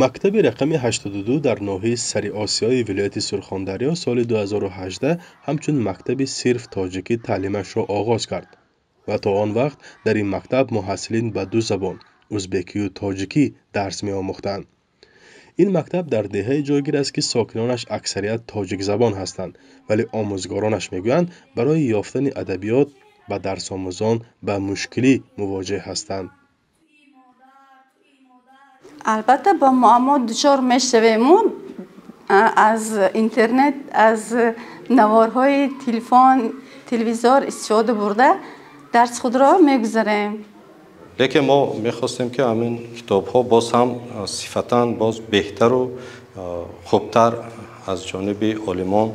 Мактаби рақами 82 дар ноҳияи Сариосиёи вилояти Сурхондарё соли 2018 ҳамчун мактаби сирф тоҷикӣ таълимашро оғоз кард ва то он вақт дар ин мактаб муҳассилин ба ду забон узбекию тоҷикӣ дарс меомӯхтанд. Ин мактаб дар деҳае ҷойгир аст, ки сокинонаш аксарият тоҷикзабон ҳастанд, вале омӯзгоронаш мегӯянд, барои ёфтани адабиёт ба дарсомӯзон ба мушкилӣ мувоҷеҳ ҳастанд. Албатта, ба муаммо дучор мешавем. Аз интернет, аз наворҳои телефон, телевизор истифода бурда, дарси худро мегузарем. Лекин мо мехостем, ки ҳамин китобҳо боз ҳам сифатан боз беҳтару хубтар аз ҷониби олимон,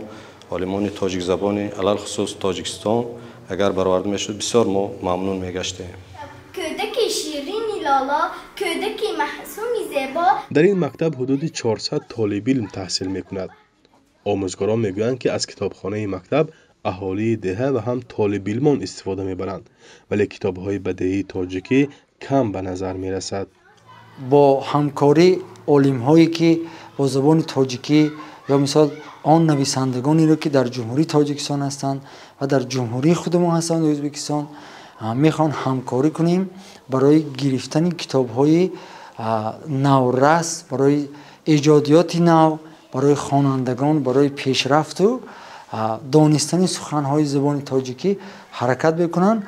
олимони тоҷикзабони, алалхусус Тоҷикистон, агар бароварда мешуд, бисёр мо мамнун мегаштем. Кӯдаки ширини лоло, кӯдаки маҳсуми зебо. Дар ин мактаб ҳудуди 400 толибилм таҳсил мекунад. Омӯзгорон мегӯянд, ки аз китобхонаи мактаб аҳолии деҳа ва ҳам толибилмон истифода мебаранд, вале китобҳои бадеии тоҷикӣ кам ба назар мерасад. Бо ҳамкорӣ олимҳое, ки бо забони тоҷикӣ ё мисол он нависандагонеро, ки дар Ҷумҳурии Тоҷикистон ҳастанд ва дар ҷумҳурии худамон ҳастанд, Ӯзбекистон, мехоҳанд ҳамкорӣ кунем барои гирифтани китобҳои наврас, барои эҷодиёти нав, барои хонандагон, барои пешрафту донистани суханҳои забони тоҷикӣ ҳаракат мекунанд.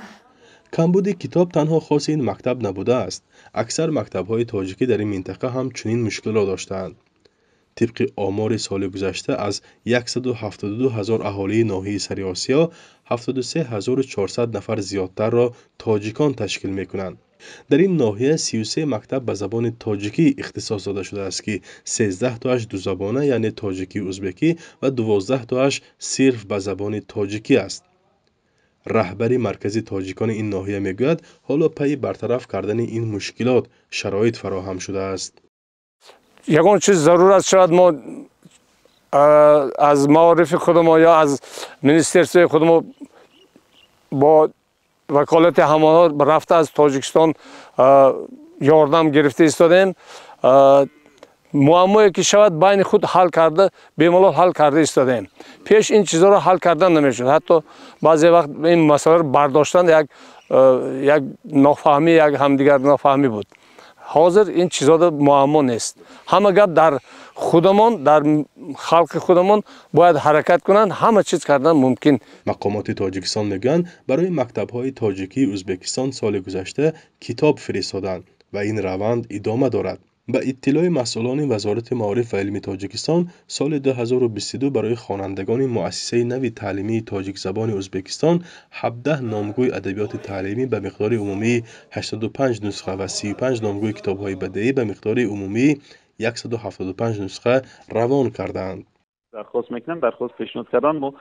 Камбуди китоб танҳо хоси ин мактаб набудааст. Аксар мактабҳои тоҷикӣ дар ин минтақа ҳам чунин мушкилро доштаанд. Тибқи омори соли гузашта, аз 172 ҳазор аҳолии ноҳияи Сариосиё 73 400 нафар зиёдтарро тоҷикон ташкил мекунанд. Дар ин ноҳия 33 мактаб ба забони тоҷикӣ ихтисос дода шудааст, ки 13 тоаш дузабона, яъне тоҷикию узбекӣ, ва 12 тоаш сирф ба забони тоҷикӣ аст. Раҳбари маркази тоҷикони ин ноҳия мегӯяд, ҳоло пайи бартараф кардани ин мушкилот шароит фароҳам шудааст. Ягон чиз зарурат шавад, мо аз маорифи худамо ё аз министерствои худамо бо ваколати ҳамонҳо рафта, аз Тоҷикистон ёрдам гирифта истодаем. Муаммое ки шавад, байни худ ҳал карда, бемалол ҳал карда истодаем. Пеш ин чизҳоро ҳал кардан намешуд, ҳатто баъзе вақт ин масъаларо бардоштан як нофаҳмӣ, як ҳамдигар нофаҳмӣ буд. Ҳозир ин чизҳода муаммо нест. Ҳама гап дар худамон, дар халқи худамон бояд ҳаракат кунанд, ҳама чиз кардан мумкин. Мақомоти Тоҷикистон мегӯянд, барои мактабҳои тоҷикии Ӯзбекистон соли гузашта китоб фиристоданд ва ин раванд идома дорад. Ба иттилои масъулони Вазорати маориф ва илми Тоҷикистон, соли 2022 барои хонандагони муассисаи нави таълимии тоҷикзабони Ӯзбекистон 17 номгӯи адабиёти таълимӣ ба миқдори умумии 85 нусха ва 35 номгӯи китобҳои бадеӣ ба миқдори умумии 175 нусха равон кардаанд. Дархост мекунанд, дархост пешниҳод кардан, мо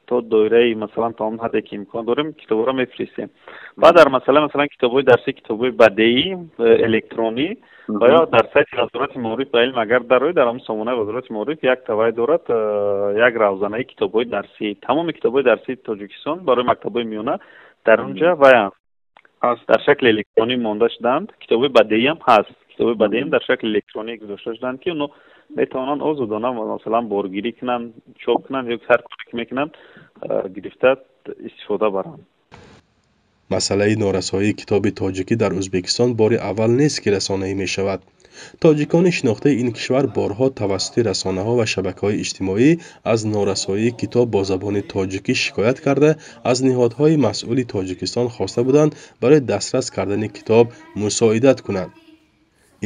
то доираи, масалан, то он ҳадде ки имкон дорем, китобҳоро мефиристем. Баъд дар масъала, масалан, китобҳои дарсӣ, китобҳои бадеӣ электронӣ ва ё дар сайти Вазорати маориф ва илм агар дароед, дар ҳамон сомонаи Вазорати маориф як тавай дорад, як равзанаи китобҳои дарсӣ. Тамоми китобҳои дарсии Тоҷикистон барои мактабҳои миёна дар онҷа ваянд, дар шакли электронӣ монда шудаанд. Китобҳои бадеиам ҳаст, китобҳои бадеиам дар шакли электронӣ гузошта шудаанд, ки оно метавонанд озодона, масалан, боргирӣ кунанд, чоп кунанд ё ҳар коре ки мекунанд, гирифта истифода баранд. Масъалаи норасоии китоби тоҷикӣ дар Ӯзбекистон бори аввал нест, ки расонаӣ мешавад. Тоҷикони шинохтаи ин кишвар борҳо тавассути расонаҳо ва шабакаҳои иҷтимоӣ аз норасоии китоб бо забони тоҷикӣ шикоят карда, аз ниҳодҳои масъули Тоҷикистон хоста буданд, барои дастрас кардани китоб мусоидат кунанд.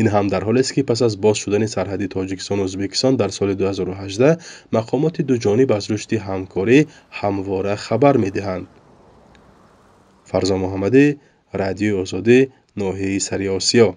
Ин ҳам дар ҳолест, ки пас аз боз шудани сарҳади Тоҷикистону Ӯзбекистон дар соли 2018 мақомоти дуҷониб аз рушди ҳамкорӣ ҳамвора хабар медиҳанд. Фарзон Муҳаммадӣ, Радиои Озодӣ, ноҳияи Сариосиё.